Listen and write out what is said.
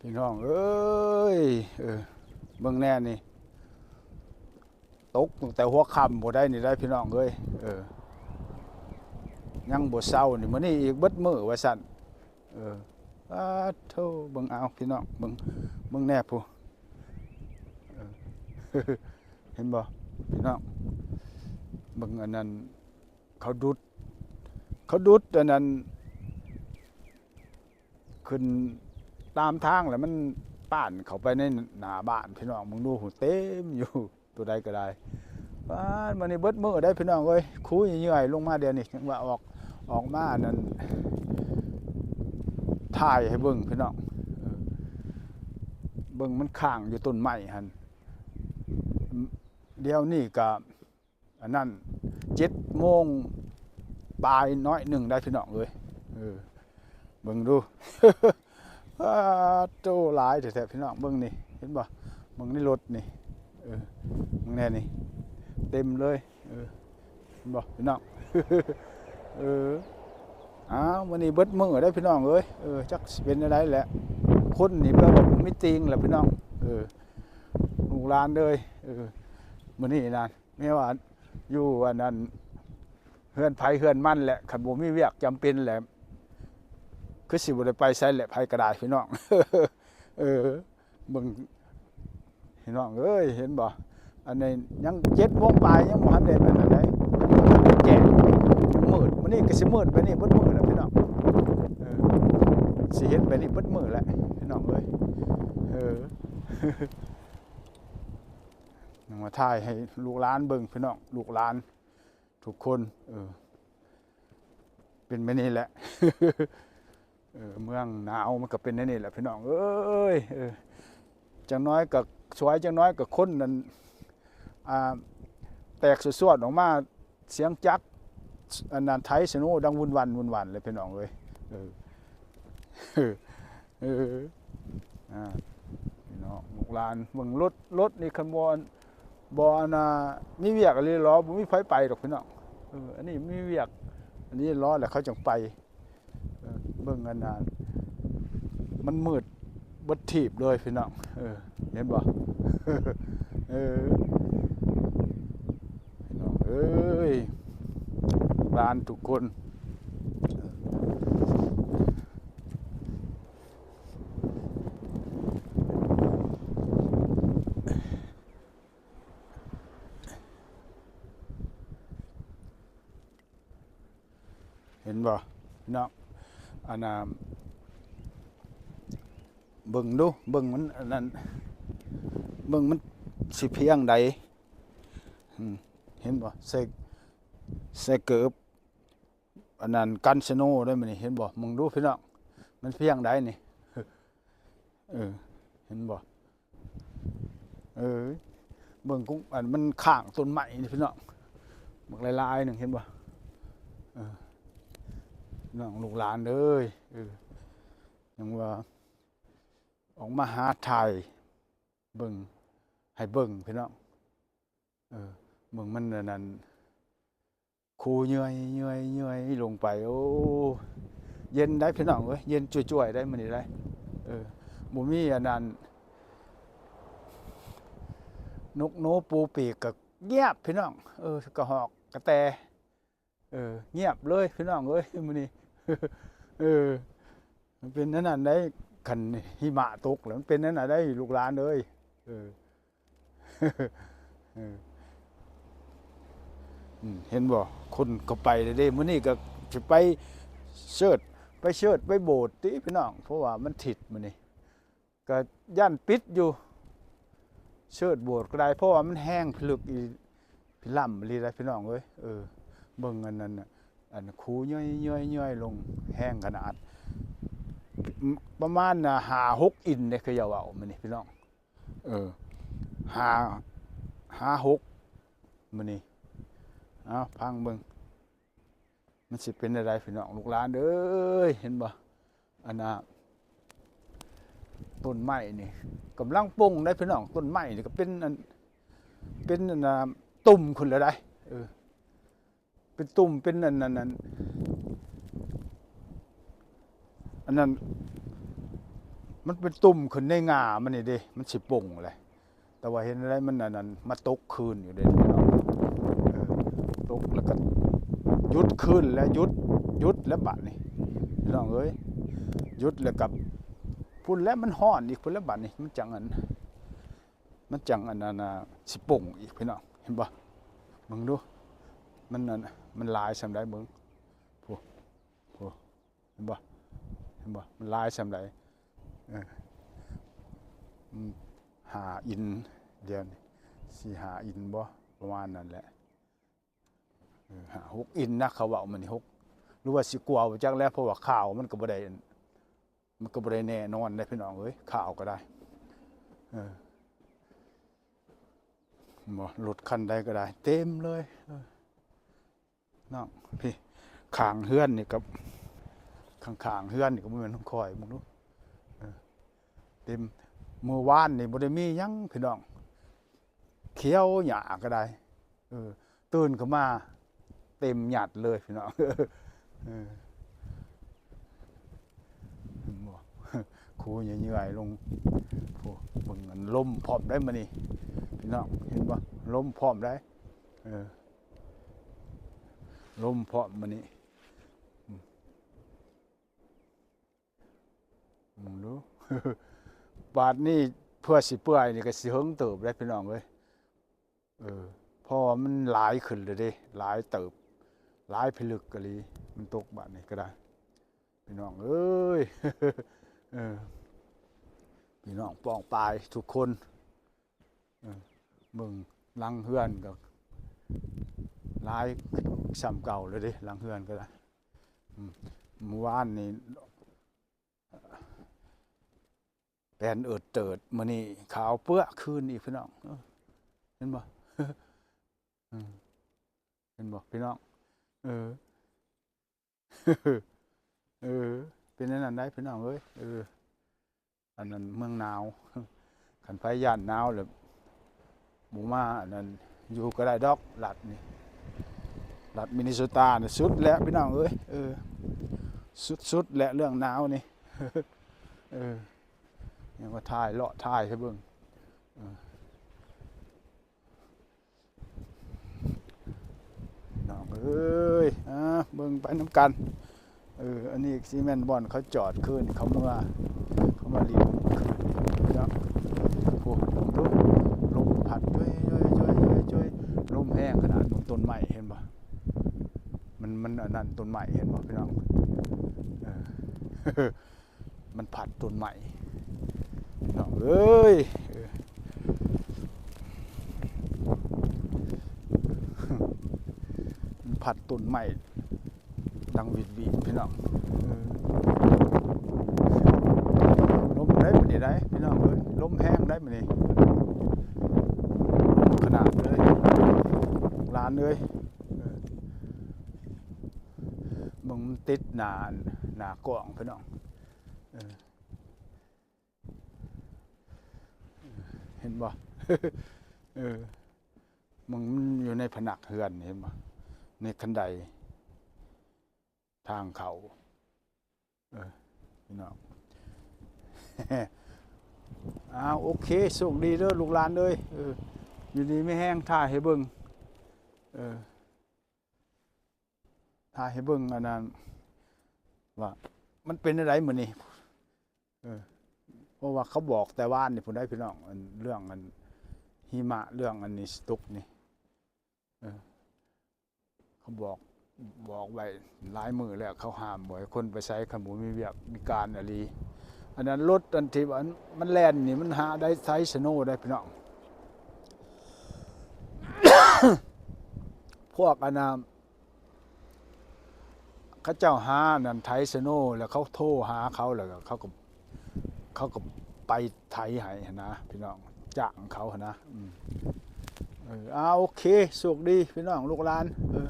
ພີ່ນ້ອງເອີຍ ເອີ ເບິ່ງແດ່ນີ້ ຕົກຕັ້ງແຕ່ຫົວຄ່ຳພຸ້ນໃດນີ້ໄດ໋ພີ່ນ້ອງເອີຍ ເອີ ຍັງບໍ່ເຊົານີ້ ມື້ນີ້ອີກເບິດມື້ວ່າຊັ້ນ ເອີ ປາດໂທ້ ເບິ່ງເອົາພີ່ນ້ອງ ເບິ່ງ ເບິ່ງແດ່ພຸ້ນ ເອີ ເຫັນບໍ່ພີ່ນ້ອງ ເບິ່ງອັນນັ້ນ ເຂົາດຸດ ເຂົາດຸດອັນນັ້ນ ຂຶ້ນຕາມທາງ ແລ້ວມັນປ່ານເຂົ້າໄປໃນໜ້າບ້ານ ພີ່ນ້ອງເບິ່ງດູ ເຕັມຢູ່ ໂຕໃດກໍໄດ້ ປາດ ມື້ນີ້ເບິດມື້ໄດ໋ພີ່ນ້ອງເອີຍ ຄູເຫຍື່ອຍລົງມາດຽວນີ້ ຈັ່ງວ່າອອກ ອອກມາອັນນັ້ນ ຖ່າຍໃຫ້ເບິ່ງພີ່ນ້ອງ ເອີ ເບິ່ງມັນຄ້າງຢູ່ຕົ້ນໄມ້ຫັ້ນ ດຽວນີ້ກະ ອັນນັ້ນ ເຈັດໂມງປາຍໜ້ອຍໜຶ່ງໄດ໋ພີ່ນ້ອງເອີຍ ເອີ ເບິ່ງດູ ປາດໂທ້ ຫຼາຍແທ້ໆ ພີ່ນ້ອງ ເບິ່ງນີ້ ເຫັນບໍ່ ເບິ່ງໃນລົດນີ້ ເອີ ເບິ່ງແດ່ນີ້ ເຕັມເລີຍ ເອີ ເຫັນບໍ່ພີ່ນ້ອງ ເອີ ອ້າວ ມື້ນີ້ເບິດມື້ໄດ໋ພີ່ນ້ອງເອີຍ ເອີ ຈັກຊິເປັນແນວໃດແຫຼະ ຄົນນີ້ແບບວ່າບໍ່ມີຕີງແຫຼະພີ່ນ້ອງ ເອີ ລູກຫຼານເອີຍ ເອີ ມື້ນີ້ນະ ແມ່ນວ່າຢູ່ອັນນັ້ນ ເຮືອນໃຜເຮືອນມັນແຫຼະ ຄັນບໍ່ມີວຽກຈຳເປັນແຫຼະ ຄືຊິບໍ່ໄດ້ໄປໃສແຫຼະ ໃຜກໍໄດ້ພີ່ນ້ອງ ເອີ ເບິ່ງພີ່ນ້ອງເອີຍ ເຫັນບໍ່ ອັນນີ້ຍັງເຈັດໂມງປາຍ ຍັງບໍ່ທັນໄດ້ອັນນັ້ນໃດ໋ ຍັງບໍ່ທັນໄດ້ແຈ້ງ ຍັງມືດ ມື້ນີ້ກໍຊິມືດແບບນີ້ເບິດມື້ແຫຼະພີ່ນ້ອງ ເອີ ຊິເຫັນແບບນີ້ເບິດມື້ແຫຼະພີ່ນ້ອງເອີຍ ເອີ ຍັງມາຖ່າຍໃຫ້ລູກຫຼານເບິ່ງພີ່ນ້ອງ ລູກຫຼານ ທຸກຄົນ ເອີ ເປັນແບບນີ້ແຫຼະ ເອີ ເມືອງໜາວມັນກໍເປັນແນວນີ້ແຫຼະພີ່ນ້ອງເອີຍ ເອີ ຈັກໜ້ອຍກໍສວຍ ຈັກໜ້ອຍກໍຄົນນັ້ນ ອ່າ ແຕກສວດໆອອກມາ ສຽງຈັກ ອັນນັ້ນ ໄຖສະໂນດັງວຸ່ນວັນ ວຸ່ນວັນເລີຍພີ່ນ້ອງເອີຍ ເອີ ເອີ ອ່າ ພີ່ນ້ອງ ລູກຫຼານເບິ່ງລົດ ລົດນີ້ຄັນບໍ່ ບໍ່ອັນນ່າ ມີວຽກອີ່ຫຼີຫຼໍ ບໍ່ມີໃຜໄປດອກພີ່ນ້ອງ ເອີ ອັນນີ້ມີວຽກ ອັນນີ້ຫຼໍແລ້ວເຂົາຈັ່ງໄປ ເອີ ເບິ່ງອັນນ່າ ມັນມືດເບິດທີບເລີຍພີ່ນ້ອງ ເອີ ເຫັນບໍ່ ເອີ ພີ່ນ້ອງເອີຍ ຫຼານທຸກຄົນ ເຫັນບໍ່ພີ່ນ້ອງ ອັນນ່າ ເບິ່ງດູ ເບິ່ງມັນອັນນັ້ນ ເບິ່ງມັນຊິພຽງໃດ ເຫັນບໍ່ ໃສ່ ໃສ່ເກີບ ອັນນັ້ນກັນສະໂນໄດ້ມື້ນີ້ ເຫັນບໍ່ ເບິ່ງດູພີ່ນ້ອງ ມັນພຽງໃດນີ້ ເອີ ເຫັນບໍ່ ເອີ ເບິ່ງກຸ້ງ ອັນມັນຂ້າງຕົ້ນໄມ້ນີ້ພີ່ນ້ອງ ບັກຫຼາຍໆໜຶ່ງ ເຫັນບໍ່ ເອີ ນ້ອງລູກຫຼານເອີຍ ເອີ ຍັງວ່າອອກມາຫາຖ່າຍເບິ່ງ ໃຫ້ເບິ່ງພີ່ນ້ອງ ເອີ ເບິ່ງມັນອັນນັ້ນ ຄູເຫຍື່ອຍໆໆລົງໄປ ໂອ້ ເຢັນໄດ໋ພີ່ນ້ອງເອີຍ ເຢັນຈ່ວຍໆໄດ໋ມື້ນີ້ໄດ໋ ເອີ ບໍ່ມີອັນນັ້ນ ນົກໜູປູປີກກໍງຽບພີ່ນ້ອງ ເອີ ກະຮອກກະແຕ ເອີ ງຽບເລີຍພີ່ນ້ອງເອີຍ ມື້ນີ້ ເອີ ມັນເປັນແນວນັ້ນໄດ໋ ຄັນຫິມະຕົກແລ້ວມັນເປັນແນວນັ້ນໄດ໋ ລູກຫຼານເອີຍ ເອີ ເອີ ເຫັນບໍ່ ຄົນກໍໄປແລ້ວເດ້ ມື້ນີ້ກໍຊິໄປເຊີດ ໄປເຊີດ ໄປໂບດຕິພີ່ນ້ອງ ເພາະວ່າມັນທິດມື້ນີ້ ກໍຢ້ານປິດຢູ່ ເຊີດໂບດກໍໄດ້ ເພາະວ່າມັນແຮງພິລຶກອີ່ ພິລຳອີ່ຫຼີໄດ໋ພີ່ນ້ອງເອີຍ ເອີ ເບິ່ງອັນນັ້ນນະ ອັນຄູຍ້ອຍໆໆລົງ ແຮງຂະໜາດ ປະມານຫ້າຫົກອິນເດ້ ເຂົາເຈົ້າເວົ້າມື້ນີ້ພີ່ນ້ອງ ເອີ ຫ້າ ຫ້າຫົກມື້ນີ້ ເອົາຟັງເບິ່ງ ມັນຊິເປັນແນວໃດພີ່ນ້ອງ ລູກຫຼານເອີຍ ເຫັນບໍ່ ອັນນ່າ ຕົ້ນໄມ້ນີ້ກຳລັງປົ່ງໄດ໋ພີ່ນ້ອງ ຕົ້ນໄມ້ນີ້ກໍເປັນອັນ ເປັນອັນນ່າ ຕຸ່ມຂຶ້ນແລ້ວໄດ໋ ເອີ ເປັນຕຸ່ມ ເປັນອັນນັ້ນ ອັນນັ້ນ ມັນເປັນຕຸ່ມຂຶ້ນໃນງ່າມັນນີ້ເດ້ ມັນຊິປົ່ງແຫຼະ. ແຕ່ວ່າເຮັດໃດມັນອັນນັ້ນ ມາຕົກຄືນຢູ່ເດ້ພີ່ນ້ອງ. ເອີ ຕົກແລ້ວກໍຢຸດຄືນແລ້ວ ຢຸດ ຢຸດແລ້ວບາດນີ້ ພີ່ນ້ອງເອີຍ. ຢຸດແລ້ວກໍພຸ້ນແຫຼະ ມັນຮ້ອນອີກພຸ້ນແຫຼະບາດນີ້ ມັນຈັ່ງອັນ ມັນຈັ່ງອັນນັ້ນນະ ຊິປົ່ງອີກພີ່ນ້ອງ ເຫັນບໍ່? ເບິ່ງດູ ມັນອັນ ມັນຫຼາຍສ່ຳໃດເບິ່ງ ໂອ້ ໂອ້ ເຫັນບໍ່? ເຫັນບໍ່? ມັນຫຼາຍສ່ຳໃດ? ເອີ ອືມ ຫ້າອິນ ດຽວນີ້ ສີ່ຫ້າອິນບໍ່ ປະມານນັ້ນແຫຼະ. ເອີ ຫ້າຫົກອິນນະ ເຂົາເວົ້າມື້ນີ້ ຫົກ ຫຼືວ່າຊິກວ່າ ບໍ່ຈັກແຫຼະ ເພາະວ່າຂ່າວມັນກໍບໍ່ໄດ້ ມັນກໍບໍ່ໄດ້ແນ່ນອນເດ້ພີ່ນ້ອງເອີຍ ຂ່າວກໍໄດ້. ເອີ ເຫັນບໍ່? ລົດຄັນໃດກໍໄດ້ ເຕັມເລີຍ ເອີ ນ້ອງ ພີ້ ຂ້າງເຮືອນນີ້ກັບ ຂ້າງໆເຮືອນນີ້ກໍບໍ່ແມ່ນຂອງຂ້ອຍ ເບິ່ງດູ ເອີ ເຕັມ. ມື້ວານນີ້ບໍ່ໄດ້ມີຫຍັງພີ່ນ້ອງ ຂຽວຫຍ້າກໍໄດ້ ເອີ ຕື່ນຂຶ້ນມາເຕັມຍາດເລີຍພີ່ນ້ອງ ເອີ ເຫັນບໍ່? ຄູເຫຍື່ອຍໆລົງ ໂອ້ ເບິ່ງອັນລົມພ້ອມໄດ໋ມື້ນີ້ ພີ່ນ້ອງ ເຫັນບໍ່? ລົມພ້ອມໄດ໋ ເອີ ລົມພ້ອມມື້ນີ້ ອືມ ເບິ່ງດູ ບາດນີ້ເພື່ອຊິເປື່ອຍນີ້ກໍຊິເຫິງເຕີບໄດ໋ພີ່ນ້ອງເອີຍ. ເອີ ເພາະວ່າມັນຫຼາຍຂຶ້ນແລ້ວເດ້ ຫຼາຍເຕີບ ຫຼາຍພິລຶກອີ່ຫຼີ ມັນຕົກບາດນີ້ກໍໄດ້ ພີ່ນ້ອງເອີຍ. ເອີ ພີ່ນ້ອງປ້ອງປາຍທຸກຄົນ ເອີ ເບິ່ງຫຼັງເຮືອນກໍຫຼາຍສ່ຳເກົ່າແລ້ວເດ້ ຫຼັງເຮືອນກໍໄດ້. ອືມ ມື້ວານນີ້ແປນເອີດເຕີດ ມື້ນີ້ຂາວເປື້ອຄືນອີກພີ່ນ້ອງ ເອີ ເຫັນບໍ່? ເອີ ເຫັນບໍ່ພີ່ນ້ອງ? ເອີ ເອີ ເປັນແນວນັ້ນໄດ໋ພີ່ນ້ອງເອີຍ ເອີ ອັນນັ້ນເມືອງໜາວ ຄັນໃຜຢ້ານໜາວແລ້ວບໍ່ມາ ອັນນັ້ນຢູ່ກໍໄດ້ດອກ ລັດນີ້ ລັດມິນນິໂຊຕານີ້ສຸດແລ້ວພີ່ນ້ອງເອີຍ ເອີ ສຸດໆແລ້ວເລື່ອງໜາວນີ້ ເອີ ຍັງວ່າຖ່າຍເລາະຖ່າຍໃຫ້ເບິ່ງ ເອີ. ນ້ອງເອີຍ ອ່າ ເບິ່ງໄປນຳກັນ ເອີ ອັນນີ້ຊິແມ່ນບ່ອນເຂົາຈອດຄືນ ເຂົາເມືອ ເຂົາມາຫຼິ້ນຄືນເນາະ ໂອ້ ລົມພັດ ໂຈຍໆໆໆ ລົມແຮງຂະໜາດ ເບິ່ງຕົ້ນໄມ້ເຫັນບໍ່? ມັນ ມັນອັນນັ້ນ ຕົ້ນໄມ້ເຫັນບໍ່ພີ່ນ້ອງ? ເອີ ມັນພັດຕົ້ນໄມ້ ພີ່ນ້ອງເອີຍ ເອີ ມັນພັດຕົ້ນໄມ້ດັງຫວິດໆ ພີ່ນ້ອງ ເອີ ລົມໄດ໋ມື້ນີ້ໄດ໋ ພີ່ນ້ອງເອີຍ ລົມແຮງໄດ໋ມື້ນີ້ ລົມຂະໜາດເລີຍ ຫຼານເອີຍ ເອີ ເບິ່ງມັນຕິດໜ້າ ໜ້າກ້ອງ ພີ່ນ້ອງ ເອີ. ເຫັນບໍ່? ເອີ ມັນ ມັນຢູ່ໃນຜະໜັກເຮືອນ ເຫັນບໍ່? ໃນຄັນໄດທາງເຂົ້າ ເອີ ພີ່ນ້ອງ ອ້າວ ໂອເຄ ໂຊກດີເດີລູກຫຼານເອີຍ ເອີ ຢູ່ດີມີແຮງ ຖ່າຍໃຫ້ເບິ່ງ ເອີ. ຖ້າໃຫ້ເບິ່ງອັນນັ້ນວ່າມັນເປັນແນວໃດມື້ນີ້ ເອີ ເພາະວ່າເຂົາບອກແຕ່ວານນີ້ພຸ້ນໃດ໋ພີ່ນ້ອງ ອັນເລື່ອງອັນຫິມະ ເລື່ອງອັນນີ້ຊິຕົກນີ້ ເອີ ເຂົາບອກ ບອກໄວ້ຫຼາຍມື້ແລ້ວ ເຂົາຫ້າມບໍ່ໃຫ້ຄົນໄປໃສ ຄັນບໍ່ມີວຽກມີການອີ່ຫຼີ ອັນນັ້ນລົດອັນທີ່ວ່າມັນແລ່ນນີ້ ມັນຫາໄດ້ໄຊສະໂນໄດ໋ພີ່ນ້ອງ ພວກອັນນ່າ ເຂົາເຈົ້າຫາອັນນັ້ນໄຖສະໂນ ແລ້ວເຂົາໂທຫາເຂົາ ແລ້ວເຂົາກໍ ເຂົາກໍໄປໄຖໃຫ້ຫັ້ນນະ ພີ່ນ້ອງ ຈ້າງເຂົາຫັ້ນນະ ອືມ ເອີ ອ່າ ໂອເຄ ໂຊກດີ ພີ່ນ້ອງ ລູກຫຼານ ເອີ.